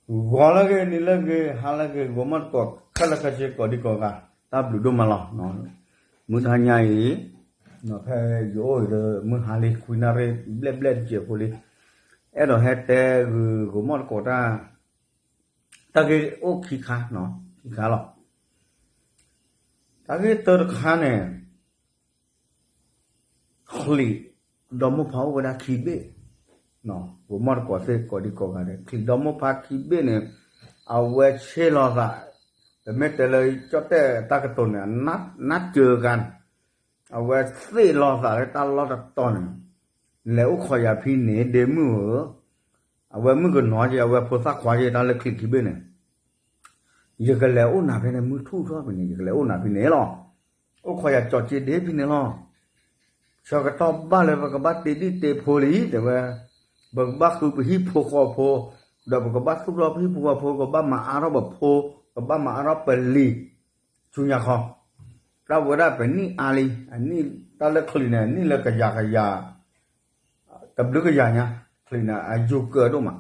ဂီၤလၢအဂ့ၤ နံၤလၢအဂ့ၤ ဟါလၢအဂ့ၤ ဂီၤမီၢ်တကိး ခဲလၢာ်ခဲဆ့ ကိးဒံကိးဂၤ တၢ်ဘျုးဒိၣ်မးလီၤ. မုၢ်တဟါညါအံၤ ဖဲယအိၣ်အံၤဒီး မုၢ်ဟါလံ ခွံနၣ်ရံၣ် ဘျဲၣ်ဘျဲၣ်တစဲးဖိလံ. အဲၣ်ဒိးဟဲတဲဂုာ်ဂီၤမီၢ်တကိးတၢ် တၢ်ဂ့ၢ်အိၣ်ခံခါ, ခံခါလီၤ. တၢ်ဂ့ၢ်တၢတခါန့ၣ် ချံးဒီမိၢ်ဖါအိၣ်ဝဲဒၣ်ခံဘ့ၣ်, ဂီၤမီၢ်တကိးသ့ၣ်ကိးဒံကိးဂၤန့ၣ် ချံးဒီမိၢ်ဖါခံဘ့ၣ်န့ၣ် အဝဲဆ့ၣ်လီၤသး, ပမ့ၢ်တဲလၢကၠီၣ်တဲၣ်တၢ်ကတိၤန့ၣ် နၢ်စၢၤဂၤန့ၣ် အဝဲသ့ၣ်လီၤသးလၢတၢ်လီၢ်တတီၤန့ၣ် လဲၤအိၣ်ခိးယၤဖဲန့ၣ် ဒ့မုၣ်ဧၢ, အဝဲမုၣ်ကနီၤက့ အဝဲဖိသၣ်ခွါက့ တၢ်လၢချံးခံဘ့ၣ်န့ၣ် ယကလဲၤအိၣ်နၤဖဲန့ၣ် မုၢ်ထူၣ်ထီၣ်ဖဲန့ၣ် ယကလဲၤအိၣ်နၤဖဲန့ၣ်လီၤ. အိၣ်ခိးယၤကၠီက့ဒ့ဖဲန့ၣ်လီၤ. ဆၢကတီၢ်ဘၣ်လၢပကဘၣ်တ့ဒံၣ်တ့ဖိလံ တဲဝဲ, ပကဘၣ်ဃုပဟံၣ်ဖိဃီဖိ, ဒီးပကဘၣ်သူၣ်ထီၣ်ပဟံၣ်ဖိဃီဖိ, ကဘၣ်မၤအါထီၣ်ပဖိ, ကဘၣ်မၤအါထီၣ်ပလံၤ ဆူညါခီ, တၢ်ဝဲဒၣ်ပနံၣ်အါလံ, အနံၣ်တၢ်လၢချံးန့ၣ် နံၣ်လၢကယၤကယၤ, တဘျုးကယၤညါ, ချံးန့ၣ် အယိာ်ကၢဒိၣ်မး,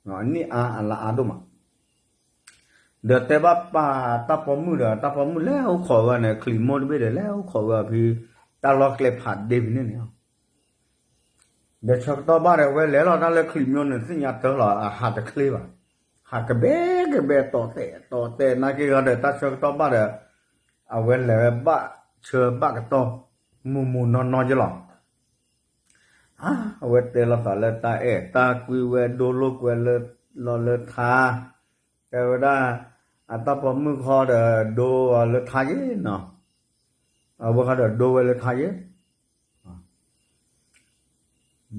အနံၣ်အါအလါအါဒိၣ်မး ဒီးတဲဘၣ်ပာ်တၢ်ပိာ်မုၣ်ဒီး တၢ်ပိာ်မုၣ်လဲၤအိၣ်ခိးဝဲန့ၣ် ချံးမိၢ်တဘ့ၣ်ဒီး လဲၤအိၣ်ခိးဝဲဖဲ တၢ်လီၢ်ကျဲဖးဒ့ဖဲန့ၣ်န့ၣ်လီၤ. ဒီးဆၢကတီၢ်ဘၣ်ဒီး အဝဲလဲၤလီၤတၢ်လၢချံးမိၢ်န့ၣ် သ့ၣ်ညါတၢ်လီၤ အဟးတချ့ဘၣ်, ဟးကဘဲကဘဲတီၢ်တဲာ်တီၢ်တဲာ် နာ်က့ဂီၤဒီး တၢ်ဆၢကတီၢ်ဘၣ်ဒီး အဝဲလဲၤဝဲဘၣ်ဆၢဘၣ်ကတီၢ် မုၢ်မုၢ်နီၢ်နီၢ်က့လီၤ. အဝဲတဲလီၤသးလၢတၢ်အဲၣ်တၢ်ကွံဝဲ ဒိလိာ်ကွဲလီၤလၢထါ, တဲဝဲဒၣ် အတၢ်ပိာ်မုၣ်ဃီဒီး ဒိလၢထါယ့ၣ်နီၤ, အဝဲဃီဒီးဒိဝဲလၢထါယ့ၣ်,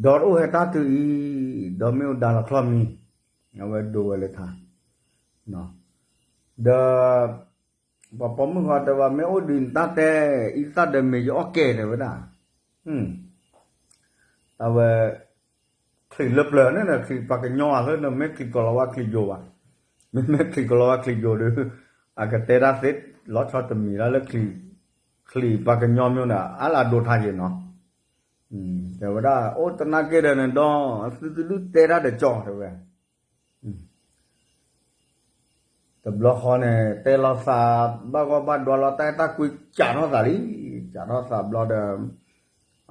ဒီးတအိၣ်ဟဲတၢ်တုၤအံၤ, ဒီးမ့ၣ်အူဒါလီၤချီၣ်မံ, အဝဲဒိဝဲလၢထါ, ဒီး ပှၤပိာ်မုၣ်ဃီတဲဝဲ မ့ၢ်အိၣ်ဒံးနတၢ်တဲ အံသၣ်ဒီးမ့ၢ်ယအီၣ်ကဲ တဲဝဲဒၣ်, တၢ်ဝဲ ချံးလၢပျၢၤန့ၣ် ချံးပှၤကညီအလၢ မ့ၢ်ချံးကီၤလၤဝါချံးယိာ်ဘၣ်, မ့မ့ၢ်ချံးကီၤလၤဝါချံးယိာ်ဒီး အကတဲတၢ်သ့ လီၤဆီတမံၤဒၣ်လၢ ချံးပှၤကညီမ့ၢ်န့ၣ် အါလၢအဒိထါယ့ၣ်နီၤ, တဲဝဲဒၣ် အိၣ်တနာ်က့ဒီးန့ၣ်ဒီး သုတဒုၣ်တဲတၢ်ဒီးကၠီ တဲဝဲ တဘျီဃီန့ၣ် တဲလီၤသး ဘၣ်ဂီၢ်ဘၣ်ဒွးလီၤ တၢ်အဲၣ်တၢ်ကွံ ကးထီၣ်သးလံ, ကးထီၣ်သးဘျီဒီး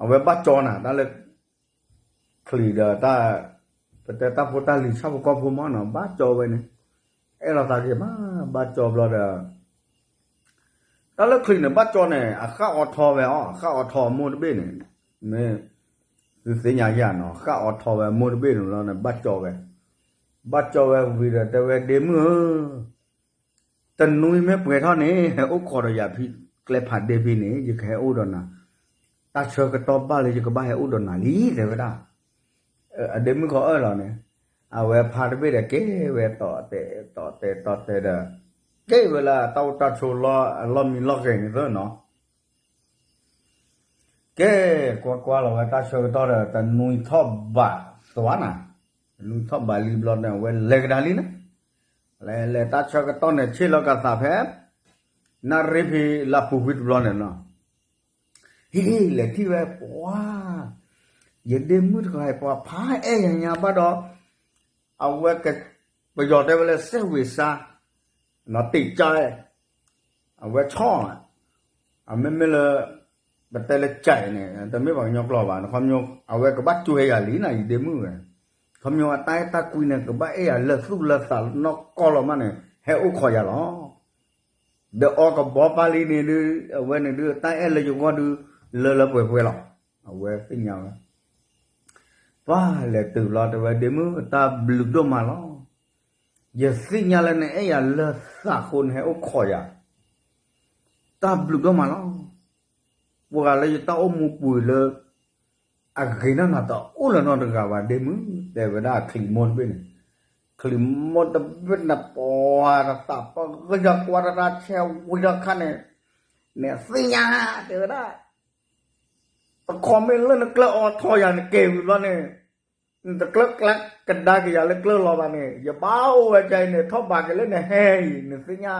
အဝဲဘၣ်ကၠီနၤ တၢ်လၢ ချံးဒီးတၢ် ပတဲတၢ်ဖိတၢ်လံၤ ဆၣ်ဖိကီၢ်ဖိမးနီၤ ဘၣ်ကၠီဝဲန့ၣ်, အဲၣ်လီၤသးက့ၤမး ဘၣ်ကၠီဘျီဒီး တၢ်လၢချံးန့ၣ် ဘၣ်ကၠီန့ၣ် အဃၣ်အီထီဝဲအီၤ အဃၣ်အီထီအမိၢ်တဘ့ၣ်န့ၣ်, မ့ၢ် သုသ့ၣ်ညါယၤနီၤ ဃၣ်အီထီဝဲအမိၢ်တဘ့ၣ်န့ၣ်လီၤန့ၣ် ဘၣ်ကၠီဝဲ, ဘၣ်ကၠီဝဲဝံၤဒီးတဲဝဲ ဒ့မုၣ်ဧၢ, တနွံမ့ၢ်ပှဲၤထီၣ်န့ၣ် ဟဲအိၣ်ခိးဒီးယၤဖဲ ကျဲဖးဒ့ဖဲန့ၣ် ယကဟဲအိၣ်ဒီးနၤ, တၢ်ဆၢကတီၢ်ဘၣ်လၢယကဘၣ်ဟဲအိၣ်ဒီးနၤလံ တဲဝဲဒၣ်, အဒ့မုၣ်ဃီအၢၣ်လီၤန့ၣ်, အဝဲဖါတဘ့ၣ်ဒီးကဲဝဲတီၤတဲာ်တီၤတဲာ်တီၤတဲာ်ဒီး ကဲဝဲလၢအတၢ်အိၣ်တၢ်ဆိး အလီၢ်မံလီၢ်ဂဲၤန့ၣ်သၢနီၤ ကဲ ကွၢ်ကွၢ်လီၤဝဲတၢ်ဆၢကတီၢ်ဒီး တနွံထီၣ်ဘးသွါနၤ, တနွံထီၣ်ဘးလံဘျီန့ၣ် အဝဲလဲၤကဒါလံနၤ, လဲၤလဲၤတၢ်ဆၢကတီၢ်န့ၣ် ဆ့ၣ်လီၤကသးဖဲ နၣ်ရံၣ်ဖံလၢပူၤကွံာ်တဘျီန့ၣ်နီၤ, ဟံၣ်လဲၤထံၣ်ဝဲ ပှၤ ယဒ့မုၣ်တဂၤအံၤ ပှၤဖးအဲၣ်ယၤညါဘၣ်ဒီး အဝဲ ပယီၤတဲဝဲလၢ စဲဝ့ၤစါ နီၤတ့ၢ်ကၠါ အဝဲဆီၣ်, အမ့မ့ၢ်လၢ ပတဲလၢကၠါန့ၣ် တမ့ၢ်ပှၤကညီကျိာ်ဘၣ်, ခီဖျိ အဝဲကဘၣ်စူၢ်ဟဲယၤလံနၤ ယဒ့မုၣ်ဝဲ, ခီဖျိအတၢ်အဲၣ်တၢ်ကွံန့ၣ် ကဘၣ်အဲၣ်ယၤလၢသူၣ်လၢသးနီၢ်ကီၢ်လီၤမးန့ၣ် ဟဲအိၣ်ခိးယၤလီၤ. ဒီးအီကဘီပၢ်လံန့ၣ်ဒုး အဝဲန့ၣ်ဒုး တၢ်အဲၣ်လၢယဂီၢ်ဒုး လၢလၢပှဲၤပှဲၤလီၤ. အဝဲသ့ၣ်ညါဝဲ ပှၤလဲၤတုၤလီၤတဲဝဲ ဒ့မုၣ် တၢ်ဘျုးဒိၣ်မးလီၤ. ယသ့ၣ်ညါလၢနအဲၣ်ယၤလၢသးအဃိ နဟဲအိၣ်ခိးယၤ, တၢ်ဘျုးဒိၣ်မးလီၤ. ပှၤလၢယတၢ်အိၣ်မူပူၤလၢ အဂ့ၤနီၢ်နၤတအိၣ်လၢၤနီတဂၤဘၣ် ဒ့မုၣ် တဲဝဲဒၣ်ချံးမိၢ်တဘ့ၣ်န့ၣ်, ချံးမိၢ်တဘ့ၣ်န့ၣ် ပှၤတသးပဂၢၢ်ယၤကွၢ်တၢ်တၢ်ဆဲးဝံၤဒီးခါန့ၣ်, နသ့ၣ်ညါ တဲဝဲဒၣ် တခီမ့ၢ်လၢနကျၢၢ်အီထီယၤ နက့ၤဝံၤဘျီန့ၣ်, နတကျၢၢ်ကျါကဒါက့ၤယၤလၢကျၢၢ်လီၤဘၣ်န့ၣ်, ယဘၣ်အိၣ်ဝဲဒ်အံၤန့ၣ် ထီၣ်ဘးက့ၤလၢနဟဲအံၤ နသ့ၣ်ညါ,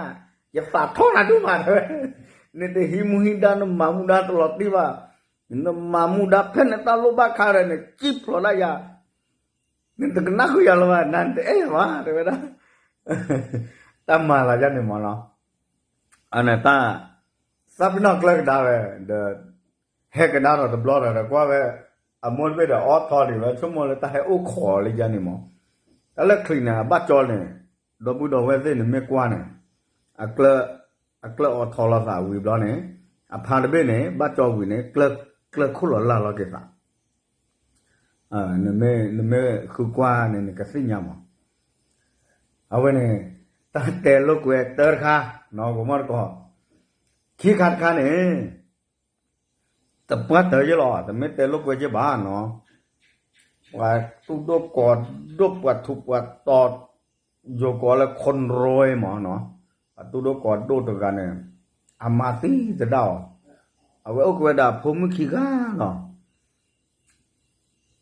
ယသးထီၣ်နၤဒိၣ်မးတဲဝဲ, နတဟံးမူဟံးဒါ နမၤမူဒါတလီၤတံၢ်ဘၣ်, နမၤမူဒါဖဲနတၢ်လိၣ်ဘၣ်ခါဒီး နစံၣ်ဖျိးဒၣ်ယၤ နတကနၣ်ဃုာ်ယၤလၢၤဘၣ် နတအဲၣ်ယၤဘၣ် တဲဝဲဒၣ်. တၢ်မၤသးယါန့ၣ်မးနီၤ, အန့ၣ်တၢ် သးပ့ၤနီၣ်ကျၢၢ်ကဒါဝဲ ဒီး ဟဲကဒါထီၣ်တဘျီဒီး ဒီးကွၢ်ဝဲ အမိၢ်တဘ့ၣ်ဒီးအီၣ်ထီၣ်ဒံးဝဲ ဆိကမိၣ်လၢတၢ်ဟဲအိၣ်ခိးလၢယါန့ၣ်မး, တၢ်လၢချံးန့ၣ် အဘၣ်ကၠီန့ၣ် ဒီပုၢ်ဒီဝဲၢ်သ့ၣ်န့ၣ်မ့ၢ်ကွၢ်န့ၣ် အကျၢၢ် အကျၢၢ်အိးထီလီၤသးဝံၤဘျီန့ၣ် အဖါတဘ့ၣ်န့ၣ် ဘၣ်ကၠီဝံၤန့ၣ် ကျၢၢ်ခိၣ်လီၤလၢ်လီၤက့ၤသး နမ့ၢ်ဃုကွၢ်န့ၣ် နကသ့ၣ်ညါမး, အဝဲန့ၣ် တၢ်တဲလိာ်ကွဲတၢ်တခါ နီၢ်ကမီၢ်တကီၢ်, ခံခါတခါန့ၣ် တပှၢ်တၢၢ်ယဲလီၤ တမ့ၢ်တဲလိာ်ကွဲက့ဘၣ်နီၤ, ပှၤသူၣ်ဒိၣ်ကိးဒိၣ်ပှၤထူးပှၤတီၤ ယိၤကိးလၢ ခိၣ်ရိမးနီၤ, ပှၤသူၣ်ဒိၣ်ကိးဒိၣ်တဂၤန့ၣ် အမါသံတဒၣ်အီၤ, အဝဲအိၣ်ကဝဲဒၣ်ဖိမုၣ်ခံဂၤလီၤ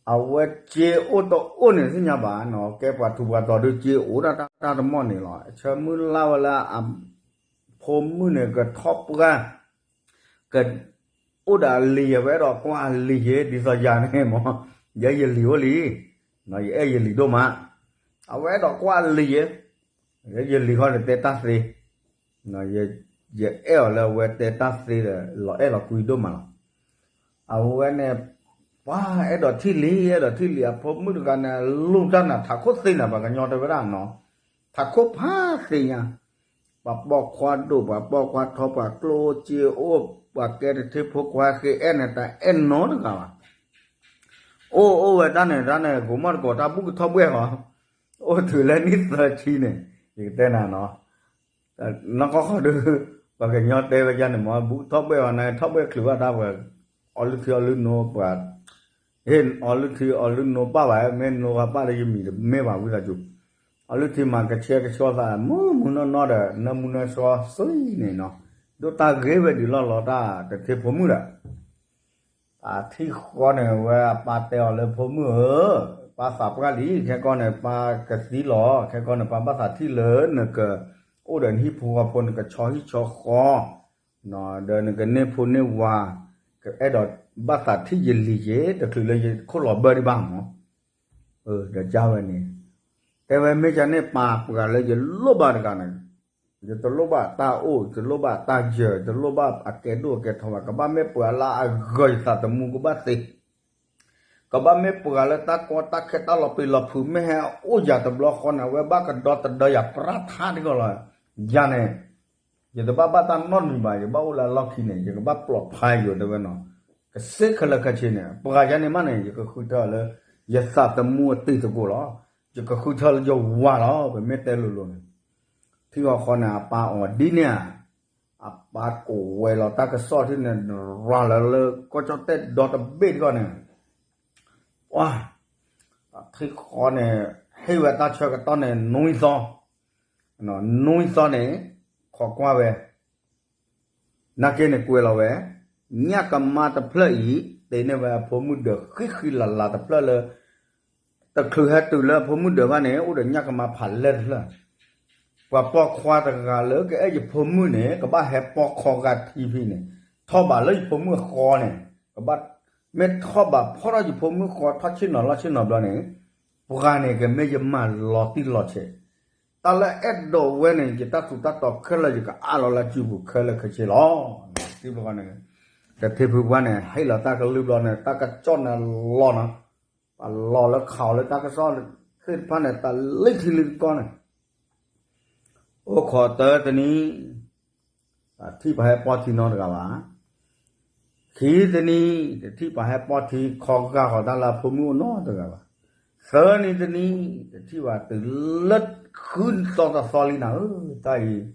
အဝဲစ့အိၣ်တအိၣ်န့ၣ်သ့ၣ်ညါဘၣ်နီၤ, ကဲပှၤထူးပှၤတီၤဒုး စ့အိၣ်ဒၣ်တၢ်တမီၢ်န့ၣ်လီၤ. ဆၢမုၢ်လၢ်ဝဲလၢ အဖိမုၣ်န့ၣ် ကထီၣ်ပှၢ် ကအိၣ်ဒီးအလံၤယဲ ဝဲအဲၣ်ဒိးကွၢ်အလံၤယဲ ဒ်သိးယၤန့ၣ်မး ယဲယလံၤအိၣ်လံ, ယအဲၣ်ယလံၤဒိၣ်မး, အဝဲအဲၣ်ဒိးကွၢ်အလံၤယဲ, ယလံၤဃီန့ၣ်တဲတၢ်သ့ ယအဲၣ်အီၤလၢအဝဲတဲတၢ်သ့ဒီး လီၤအဲၣ်လီၤကွံဒိၣ်မးလီၤ. အဝဲန့ၣ် ပှၤအဲၣ်ဒိးထံၣ်လံ အဲၣ်ဒိးထံၣ်လံ အဖိမုၣ်တဂၤန့ၣ် လူၤတၢ်နၤ ထးခိၣ်သ့နၤ ပှၤကညီတဲဝဲဒၣ်နီၤ, ထးခိၣ်ဖးသ့ညါ, ပှၤပိာ်ခွါဒိၣ် ပှၤပိာ်ခွါထီ ပှၤကျိၣ်အိၣ်စ့အိၣ် ပှၤကဲတထံဖိခွါဃ့အဲၣ်န့ၣ် တအဲၣ်နီတဂၤဘၣ် အိၣ်အိၣ်ဝဲတၢ်န့ၣ်တၢ်န့ၣ် ကိးမီၢ်တကိး တၢ်ဘူၣ်ကထီၣ်ဘှဲၣ်ဃီ, အိၣ်တုၤလၢနံၣ်သၢဆံန့ၣ် ယကတဲနၤနီၤ, နီၢ်ကီၢ်ဃီဒုး ပှၤကညီတဲဝဲယါန့ၣ်မး ဘူၣ်ကထီၣ်ဘှဲၣ်ဃီန့ၣ် ထီၣ်ဘှဲၣ်ချုးဘၣ်တၢ်ပှၤ အီလုၢ်ထံအီလုၢ်နိ ပှၤ ဟ့ၣ်အီလုၢ်ထံအီလုၢ်နိပၢ်ဘၣ် မ့ၢ်နိဂၤပၢ်လၢယမံၤတမ့ၢ်ဘၣ်ဝံသးစူၤ, အီလုၢ်ထံမၤကဆှဲကဆှီသး မုၢ်မုၢ်နီၢ်နီၢ်ဒီး နၢမူနၢဆှီသွံၣ်န့ၣ်နီၤ, ဒိၣ်တၢ်ဂ့ၤဝဲဒုးလီၢ်လီၤတၢ်တထံဖိမုၣ်ဒီး အထံၣ်ဃီန့ၣ် ဝဲအပၢ်တဲအီၤလၢဖိမုၣ်ဧၢ, ပၢ်သးပှၢ်လံ ခဲကီန့ၣ် ပၢ်ကသံလီၤ ခဲကီန့ၣ် ပၢ်ဘၣ်သးထံၣ်လၢနကအိၣ်ဒီးနဟံၣ်ဖိဃီဖိ နကဆီဟံၣ်ဆီဃီ ဒီးနကန့ၢ်ဖိန့ၢ်ဝၤ ကအဲၣ်ဒိးဘၣ်သးထံၣ်ယလံၤက့ၤ တချုးလၢယခိၣ်လီၤဘၢဒံးဘၣ်မး ဒီးကၢ်ဝဲန့ၣ် တဲဝဲမ့ၢ်ကန့ၢ်ပၢ်ပှၤလၢယလိၣ်ဘၣ်တဂၤန့ၣ် ယတလိၣ်ဘၣ်တၢ်အိၣ် ယတလိၣ်ဘၣ်တၢ်ယၢၤ ယတလိၣ်ဘၣ်အကဲဒိၣ်အကဲထီဘၣ် ကဘၣ်မ့ၢ်ပှၤလၢအဂၢၤယသးသမူကဘၣ်သ့ ကဘၣ်မ့ၢ်ပှၤလၢတၢ်ကီတၢ်ခဲတၢ်လီၤပံာ်လီၤဖုး မ့ၢ်ဟဲအိၣ်ယၤတဘျီဃီန့ၣ် အဝဲဘၣ်ကဒီသဒၢယၤပြးထါတဂီၢ်လီၤ. ယၤန့ၣ် ယတဘၣ်ဘၣ်တၢ်နီတမံၤဘၣ် ယဘၣ်အိၣ်လၢအလီၢ်ခံန့ၣ် ယကဘၣ်ပျီဖးယိာ်တဲဝဲနီၤ. ကစ့ခဲလၢာ်ခဲဆ့န့ၣ် ပှၤယၤန့ၣ်မးန့ၣ် ယကဃုထၢလၢ ယသးသမူအတံၤသကိးလီၤ. ယကဃုထၢလၢယဝၤလီၤ ပမ့ၢ်တဲလိၤလိၤန့ၣ် ထံဂီၤဃီန့ၣ် အပၢ်အီၤဒ်န့ၣ်ဧါ အပၢ်ကိးဝဲလီၤတၢ်ကစီၣ်ထံၣ်န့ၣ် ရၤလၢလၢကီၢ်ကၠီၣ်တဲၣ်ဒီတဘ့ၣ်တဂီၢ်န့ၣ် ပှၤ ထံဃီန့ၣ် ဟ့ၣ်ဝဲတၢ်ဆၢကတီၢ်န့ၣ် နွံသီ နွံသီန့ၣ် ခိးကွၢ်ဝဲ နာ်က့န့ၣ်ကွဲးလီၤဝဲ ညၣ်ကမါတဖျၢၣ်အံၤ တ့န့ၢ်ဝဲအဖိမုၣ်ဒၢးဃံဃံလၤလၤတဖျၢၣ်လၢ တချုးဟဲတုၤလၢအဖိမုၣ်ဒၢးဘၣ်န့ၣ် အိၣ်ဒီးညၣ်ကမါဖးလဲၢ်တဖျၢၣ်, ပှၤပိာ်ခွါတဂၤလၢကအဲၣ်ယဖိမုၣ်န့ၣ် ကဘၣ်ဟဲပိာ်ခီဂာ်ထံဖဲန့ၣ်, ထီၣ်ဘးလၢယဖိမုၣ်အဃီန့ၣ်, ကဘၣ် မ့ၢ်ထီၣ်ဘးဖီၣ်ထီၣ်ယဖိမုၣ်ဃီ ထီၣ်ဆ့ၣ်နီၤလီၢ်ဆ့ၣ်နီၤဘျီန့ၣ်, ပှၤန့ၣ်ကမ့ၢ်ယမါလီၤတံၢ်လီၤဆဲး, တၢ်လၢအဲၣ်ဒိးဝဲန့ၣ် ယတၢ်ထူးတၢ်တီၤခဲလၢာ် ယကအးလီၤလၢစုပူၤခဲလၢာ်ခဲဆ့လီၤ. တံၤဘျီန့ၣ် တထံဖုပှၢ်န့ၣ် ဟ့ၣ်လီၤတၢ်ကလုၢ်ဘျီန့ၣ် တၢ်ကစီၣ်န့ၣ်လီၤနီၤ, ပှၤလီၤလၢခးအီၤလၢတၢ်ကစီၣ်သ့ၣ်တဖၣ်န့ၣ် တၢ်လံထံလံကီၢ်န့ၣ် အိၣ်ခိးတၢတနံၤ တထံၣ်ပှၤဟဲပီၢ်ထံနီတဂၤဘၣ်. ခံတနံၤ တထံၣ်ပှၤဟဲပီၢ်ထံခီဂာ်ဃီၤတၢ်လၢအဖိမုၣ်အိၣ်နီတဂၤဘၣ်. သၢနံၤတနံၤ တထံၣ်ဘၣ်တုၤလၢဃုသီတသီလံနၤဧၢ, တၢ်အံၤ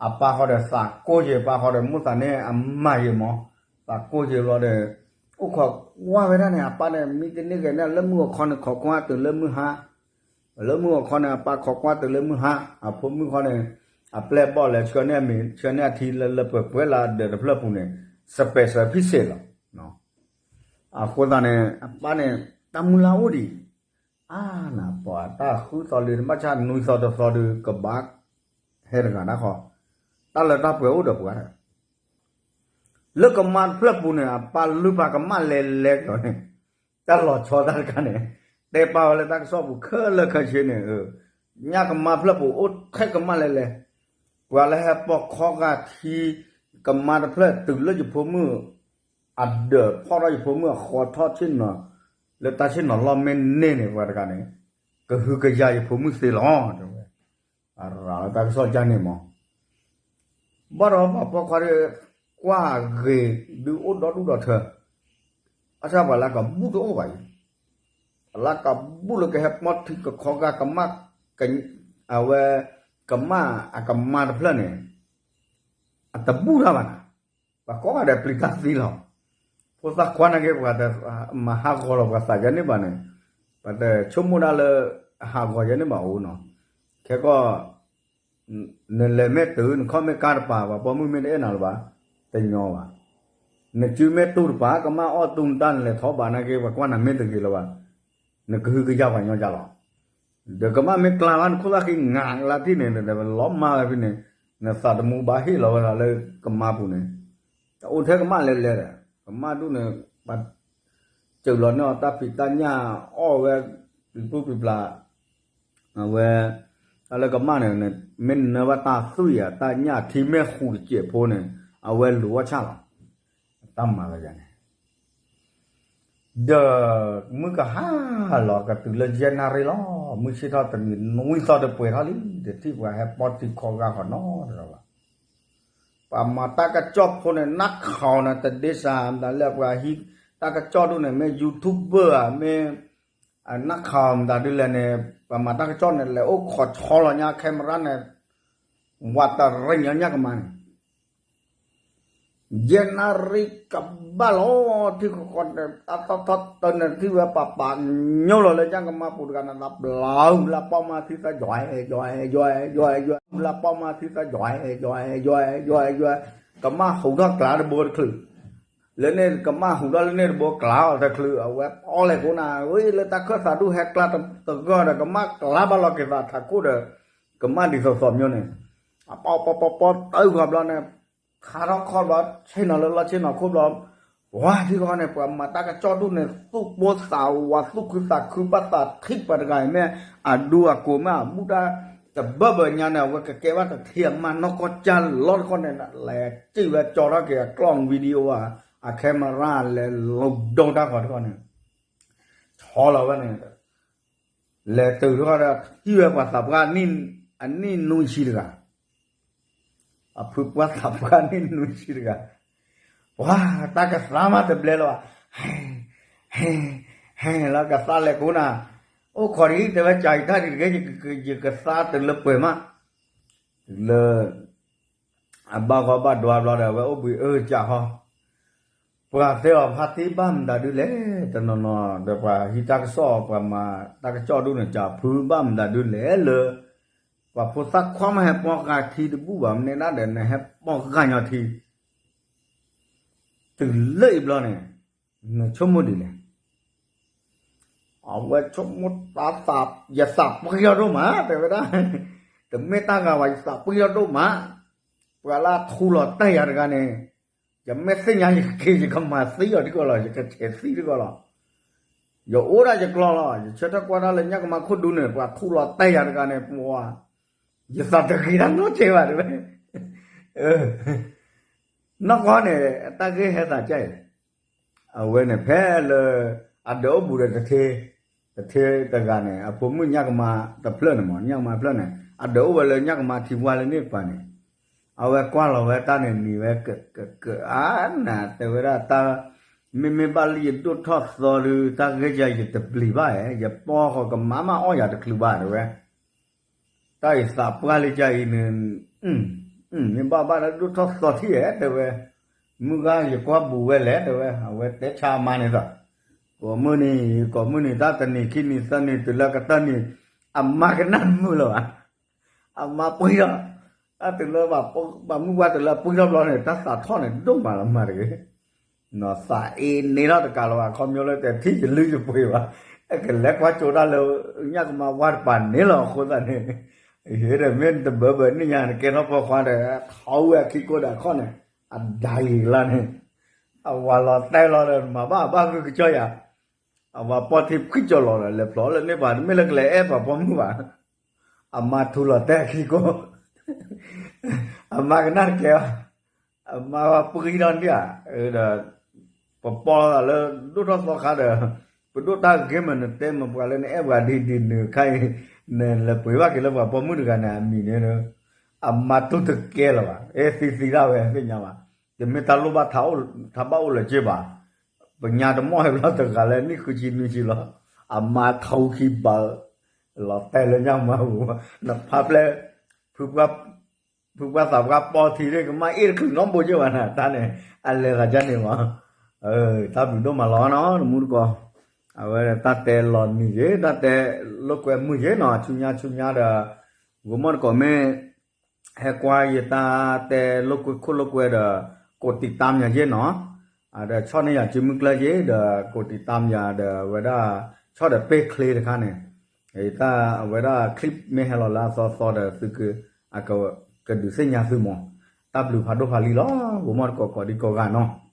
အပၢ်ဃီဒီးသးကိၢ်ယဲၤ ပၢ်ဃီဒီးမိၣ်သးန့ၣ်အမၤယဲၤမး, သးကိၢ်ယဲၤဘျီဒီး အိၣ်ခိးကွၢ်ဝဲဒၣ်န့ၣ် အပၢ်န့ၣ် မံတန့ၢ်ဂ့ၤန့ၣ် လၢမုၢ်အခီန့ၣ် ခိးကွၢ်တုၤလၢမုၢ်ဟါ လၢမုၢ်အခီန့ၣ် အပၢ်ခိးကွၢ်တုၤလၢမုၢ်ဟါ, အဖိမုၣ်ဃီန့ၣ် အပျဲၢ်အဘီၣ်လဲၤဆှၢန့ၢ်အမ့ၤ ဆှၢန့ၢ်အထံလၢလၢပှဲၤပှဲၤလၢအဒၢးတဖျၢၣ်ပူၤန့ၣ် စပဲးစၢၤဖံစ့ၣ်လီၤ. အဃိသတးန့ၣ် အပၢ်န့ၣ် တၢ်မုၢ်လၢ်အိၣ်ဒံး အါနၤပှၤတၢ်ဃုသီလံ ဘၣ်ဆၣ်နွံသီတသီဒုး ကဘၣ်ဟဲတဂၤတၢ်ဃီ, တၢ်လၢတၢ်ပှဲၤအိၣ်ဒီးပှၤ လၢကမါတဖျၢၣ်ပူၤန့ၣ် အပၢ်လုၢ်ပာ်ကမၣ်လဲၤလဲၤကဒီးန့ၣ်, တၢ်လီၤဆီတၢ်တခါန့ၣ် တဲပာ်ဝဲလၢတၢ်ကစီၣ်ပူၤခဲလၢာ်ခဲဆ့န့ၣ်, ညၣ်ကမါဖျၢၣ်ပူၤအိၣ်ထဲကမၣ်လဲၣ်လဲၣ်, ပှၤလၢဟဲပိာ်ခီဂာ်ထံ ကမါတဖျၢၣ်တုၤလၢယဖိမုၣ် အဒၢးဖီၣ်ထီၣ်ယဖိမုၣ်အဃီထီၣ်ဆ့ၣ်နီၤ လၢတၢ်ဆ့ၣ်နီၤလီၢ်မ့ၢ်န့ၢ်န့ၣ် ပှၤတဂၤန့ၣ် ကဟုကယာ်ယဖိမုၣ်သ့လီၤ တဲဝဲ. အရၤလၢတၢ်ကစီၣ်ကန့ၣ်မး ဘၣ်ဒီးပှၤပိာ်ခွါဒီး ကွၢ်ဂ့ၤဒုးအိၣ်ဒီဒူၣ်ဒီထၢ အဆၣ်ပှၤလၢကဘူၣ်တအိၣ်ဘၣ်အံၤ, ပှၤလၢကဘူၣ်လၢကဟဲပိာ်ထံကခီဂာ်ကမၣ် အဝဲ ကမၣ်အကမါတဖျၢၣ်န့ၣ် အတဘူၣ်တၢ်ဘၣ်နၤ, ပှၤကိးဂၤဒဲးပျံၤတၢ်သံလီၤ. ဖိသၣ်ခွါနာ်က့ ပှၤတမၤဟးဂီၤလီၤပှၤသးယဲန့ၣ်ဘၣ်န့ၣ်, ပှၤတဆိကမိၣ်ဒၣ်လၢ ဟးဂီၤယဲန့ၣ်ဘၣ်အိၣ်နီၤ, ခဲကီၢ် နလဲၤမ့ၢ်တုၤ နခီၣ်မ့ၢ်ကါတပၤ ပှၤပိာ်မုၣ်မ့ၢ်တအဲၣ်နၤလၢၤဘၣ်, တညီဘၣ်. နစုမ့ၢ်တူၢ်တပၤ ကမၣ်အီၣ်တူၢ်နတၢ်နလဲၤထီၣ်ဘၣ်နာ်က့ ပှၤကွၢ်နၤမ့ၢ်တဂ့ၤလၢၤဘၣ်, နကဟုကယာ်ပှၤညီကၢ်လီၤ. ဒီးကမၣ်မ့ၢ်ကျါလီၤ နခိၣ်သၣ်ဃံငးလၢထံၣ်န့ၣ် လီၤမၢ်ဝဲဖဲန့ၣ်, နသးတမူဘၣ်ဟ့ၣ်လီၤဝဲဒၣ်လၢကမါပူၤန့ၣ်, တအိၣ်ထဲကမၣ်လဲၤလဲၤဒီး ကမၣ်ဒူၣ်န့ၣ် ပှၤ စၢၤလီၤန့ၢ်အီၤတၢ်ဖံးတၢ်ညၣ်အီၣ်ဝဲ ပျံၤပူၤပျံၤပျါ အဝဲ တၢ်လၢကမၣ်န့ၣ် မ့ၢ်နၢဘၣ်တၢ်သွံၣ်ဧါ တၢ်ညၣ်ထံမ့ၢ်ဃူးတစဲးဖိန့ၣ် အဝဲလူၤအီၣ်ဆၣ်လီၤ. တၢ်မၤလၢယၤန့ၣ် ဒီးမုၢ်ကဟါလီၤကတုၤလၢယဲၢ်နၣ်ရံၣ်လီၤ. မုၢ်ဆ့ၣ်ထီၣ်တနံၤ နွံသီတပှဲၤထီၣ်လံ တထံၣ်ပှၤဟဲပိာ်ထံခီဂာ်ဃီနီတဂၤဘၣ်. ပှၤမၤတၢ်ကစီၣ်ဖိန့ၣ် နၢ်ခီန့ၣ် တဒ့စၢ်မတၤလၢပှၤဟံး တၢ်ကစီၣ်ဒိၣ်န့ၣ် မ့ၢ် YouTuber ဧါ မ့ၢ် နၢ်ခီမတၤဒုလဲၣ်န့ၣ် ပှၤမၤတၢ်ကစီၣ်န့ၣ် လဲၤအိၣ်ခိးဆီလီၤညါ camera န့ၣ် ဝးတရံးညါညၣ်ကမါန့ၣ် ယဲၢ်နၣ်ရံၣ်ကဘၣ်လီၤ ထံကီၢ်န့ၣ် တၢ်ထီၣ်ထီၣ်တၢ်န့ၣ် ထံၣ်ဝဲပာ်ပာ်ညိၣ်လီၤလၢညၣ်ကမါပူၤတဂၤန့ၣ် လၢပျီဟူလၢပီၢ်မါထံသၢ ယွၤ ယွၤ ယွၤ ယွၤ ယွၤ ဟူလၢပီၢ်မါထံသၢ ယွၤ ယွၤ ယွၤ ယွၤ ကမၣ်ဟူးထီၣ်ကျါတဘိတချုး လၢန့ၣ် ကမၣ်ဟူးထီၣ်လၢန့ၣ်တဘိကျါအီၤတချုး အဝဲပီၣ်လဲၣ်ကိးနၤ ဝဲလၢတၢ်ခၢၣ်သးဒူၣ်ဟဲကျါတဂီၢ်ဒီး ကမၣ်ကျါဘၣ်လီၤက့ၤသးထးခိၣ်ဒီး ကမၣ်ဒ်သိးသိးမျိုးန့ၣ် အပီၣ်ပီၣ်ပီၣ်ပီၣ်တၢ်အုၣ်ဃီဘျီန့ၣ် ခါထီၣ်ခီဘျီ ဆ့ၣ်နီၤလၢလီၢ်ဆ့ၣ်နီၤခိၣ်ဘျီ ပှၤထံကီၢ်န့ၣ် ပှၤမၤတၢ်ကစီၣ်ဒူၣ်န့ၣ် သူၣ်ပိၢ်သးဝး သူၣ်ခုသးခု ဘၣ်သးထံၣ်ပှၤတဂၤအံၤမ့ၢ် အဒူအကိးမ့ၢ်အဘူၣ်တၢ် တဘၢဘၢညါန့ၣ် အဝဲကကဲဘၣ်တထံၣ်အမါနီၢ်ကီၢ်ကၢ်လီၢ်တခီန့ၣ် လဲၤစံၣ်ဝဲကၠီထီၣ်က့ၤအကျီၢ် video ဧါ အ camera လဲၤလူၤဒိတၢ်ဃီတခီန့ၣ် ဆီလီၤဝဲန့ၣ် လဲၤတုၤတခီဒီး ထံၣ်ဝဲပှၤသးပှၢ် အနံၣ်နွံဆံတဂၤ အဖုပှၢ်သးပှၢ်နံၣ်နွံဆံတဂၤ ပှၤတၢ်ကသါမးတဘျဲလၢၤဘၣ် ဟဲ ဟဲ ဟဲလီၤကသါလဲၤကိးနၤ အိၣ်ခိးဒ်တဲဝဲ ကၢ်အံၤတၢ်ဒ်တဂ့ၤ ယကသါတုၤလၢပှဲၤမး တုၤလၢ အဘၣ်ဂီၢ်ဘၣ်ဒွါဘျီဒီး အဝဲအိၣ်ဘှံးအၢကၢ်ဟီ ပှၤသ့အီၤဖါတံၢ်ဘၣ်မတၤဒုလဲၣ် တနီၤနီၤဒီးပှၤဟံးတၢ်ကစီၣ် ပှၤမၤတၢ်ကစီၣ်ဒိၣ်န့ၣ် ကၢ်ဖုဘၣ်မတၤဒုလဲၣ်လၢ ပှၤဖိသၣ်ခွါမ့ၢ်ဟဲပိာ်ဂာ်ထံတဘူၣ်ဘၣ် မန့ၢ်ဒၣ်ဒီးနဟဲပိာ်ဂာ်ညီထံ တုၤလၢအံၤဘျီန့ၣ် နဆိကမိၣ်ဒ်လဲၣ် အဝဲဆိကမိၣ်တၢ်သး ယသးပှံၢ်ထီၣ်ဒိၣ်မး တဲဝဲဒၣ် တမ့ၢ်တၢ်ဂၤဘၣ် ယသးပှံၢ်ထီၣ်ဒိၣ်မး ပှၤလၢအထူလီၤတဲာ်ယၤတဂၤန့ၣ် ယမ့ၢ်သ့ၣ်ညါယက့ၤ ယကမၤသံအီၤတကီၢ်လီၤ ယကဆဲးသံတကီၢ်လီၤ ယအိၣ်ဒၣ်ယကျီလီၤ ယဆၢထၢၣ်ကွၢ်တၢ်လၢညၣ်ကမါခိၣ်ဒူန့ၣ် ပှၤထူလီၤတဲာ်ယၤတဂၤန့ၣ် ပှၤ ယသးတဂ့ၤတၢ်နီတစဲးဘၣ်တဲဝဲ နီၢ်ကီၢ်န့ၣ် တၢ်ဂ့ၢ်ဟဲသးကၢ်အံၤ အဝဲန့ၣ်ဖဲလၢ အဒၢးအိၣ်ဘူးဒီးတထ့ တထ့တဂၤန့ၣ် အဖိမုၣ်ညၣ်ကမါတဖျၢၣ်န့ၣ်မ့ၢ် ညၣ်ကမါတဖျၢၣ်န့ၣ် အဒၢးအိၣ်ဝဲလၢညၣ်ကမါထံဝါလၢန့ၣ်ပှၤန့ၣ် အဝဲကွၢ်လီၤဝဲတၢ်န့ၣ်နံၤဝဲ ကကကအါနၤ တဲဝဲဒၣ်တၢ် မ့မ့ၢ်ဘၣ်လၢယဒိၣ်ထီၣ်သီဒု တၢ်ဂ့ၢ်ကါယတပျံၤဘၣ်ဧါ ယပီၢ်ဃီကမါမးအီၣ်ယၤတချုးဘၣ်တဲဝဲ တၢ်အံၤသးပှၢ်လံကါအံၤန့ၣ် မ့ၢ်ဘၣ်ဘၣ်လၢဒိၣ်ထီၣ်သီထံၣ်ဧါ တဲဝဲ, မုၢ်ဂၤယကွၢ်ဘူးဝဲလဲၣ် တဲဝဲ, အဝဲတဲဆါအမါန့ၣ်သး, ကိးမုၢ်နံၤ ကိးမုၢ်နံၤ တၢ်တနံၤခံနံၤသၢနံၤတုၤလၢကတၢၢ်နံၤ အမါကနၣ်မုာ်လၢၤဘၣ်, အမါပှံၢ်ထီၣ်, တၢ်တုၤလၢ ဘၣ်မုၢ်ပှၢ်တုၤလၢပှံၢ်ထီၣ်ဘျီန့ၣ် တၢ်သးထီၣ်န့ၣ် ဒိၣ်မးလီၤမးတဂ့ၤ သးအ့န့ၢ်ထီၣ်တကးလီၤဘၣ် ခီဖျိလၢတထံၣ်ယလုၢ်ယပှ့ၤဘၣ်, ကလဲၤကွၢ်ကၠိတၢ်လၢ ညၣ်ကမါဝါတပၤန့ၣ်လီၤ အဃိသတးန့ၣ်, ယဟ့ၣ်ဒီးမ့ၢ်တဘၢဘၢန့ၣ်ညါ နကဲထီၣ်ပိာ်ခွါဒီး ထီဝဲအခံကိးဒီးခီၣ်န့ၣ်, အဒါယံၤလၢန့ၣ်, အဝၤလီၤတဲာ်လီၤဒီး မၤဘၣ်အဘၣ်ဂုၢ်ကစၢ်ယၤ, အဝၤပိာ်ထံဖှံၣ်ကၠီၤလီၤဒီး လဲၤဖျိးလၢန့ၣ်ပှၤ တမ့ၢ်လၢကလဲၤအဲၣ်ပှၤပိာ်မုၣ်ဘၣ် အမါထူလီၤတဲာ်ခံကိး အမါကနၣ်တကဲဘၣ်, အမါပှံထီၣ်ဒၣ်ဧါ, ဒီး ပပီၢ်လီၤသးလၢ ဒိၣ်ထီၣ်သီခါဒီး ပဒိၣ်တၢ်ဂ့ၤမး နတဲမ့ၢ်ပှၤလၢနအဲၣ်ပှၤဒ်ဒ်နုၤခါအံၤ နလဲၤပှ့ၤဘၣ်က့ၤလၢပှၤပိာ်မုၣ်တဂၤန့ၣ် အမံၤန့ၣ် အမါထူတကဲလၢၤဘၣ်, အဲၣ်သံသံဒၣ်ဝဲသ့ၣ်ညါဘၣ်, တမ့ၢ်တၢ်လိၣ်ဘၣ်ထးဘၣ်အိၣ်လၢၤက့ဘၣ်, ပညါတမီၢ်ဟဲဘျီတဂၤလၢနံၣ်ဃုဆံနွံဆံလီၤ, အမါထူခံဘၢ လီၤတဲာ်လၢညါမါပူၤ, နဖါပျဲၢ် ဖုပှၢ်သးပှၢ်ပီၢ်ထံ ကမၣ်အ့ၣ်တချုးနီတဘိက့ဘၣ်နၤ တၢ်န့ၣ် အလဲၤသးဒ်န့ၣ်မး, တၢ်ဘျုးဒိၣ်မးလီၤနီၤ တမူတကိး, အဝဲတၢ်တဲလီၤနံၤက့ၤ တၢ်တဲလိာ်ကွဲမုာ်က့ၤနီၤ ဆူညါဆူညါဒီး ဂိၤမီၢ်တကိးမ့ၢ် ဟဲကွၢ်ယတၢ်တဲလိာ်ကွဲခိၣ်လိာ်ကွဲဒီး ကိးတံာ်တၢ်မယၤက့ၤနီၤ, ဒီးဆီၣ်န့ၢ်ယၤစုမုၢ်ကျၢၢ်က့ၤ ဒီးကိးတံာ်တၢ်မယၤဒီး အဝဲဒၣ် ဆီၣ်ဒီးပ့ၢ်ချ့တခါန့ၣ်, တၢ်အဝဲဒၣ် clip မ့ၢ်ဟဲလီၤလၢအသီသီဒီး သုက အက ကဒုးသ့ၣ်ညါသုမး, တၢ်ဘျုးဖးဒိၣ်ဖးလံလီၤ ဂိၤမီၢ်တကိးကိးဒံကိးဂၤနီၤ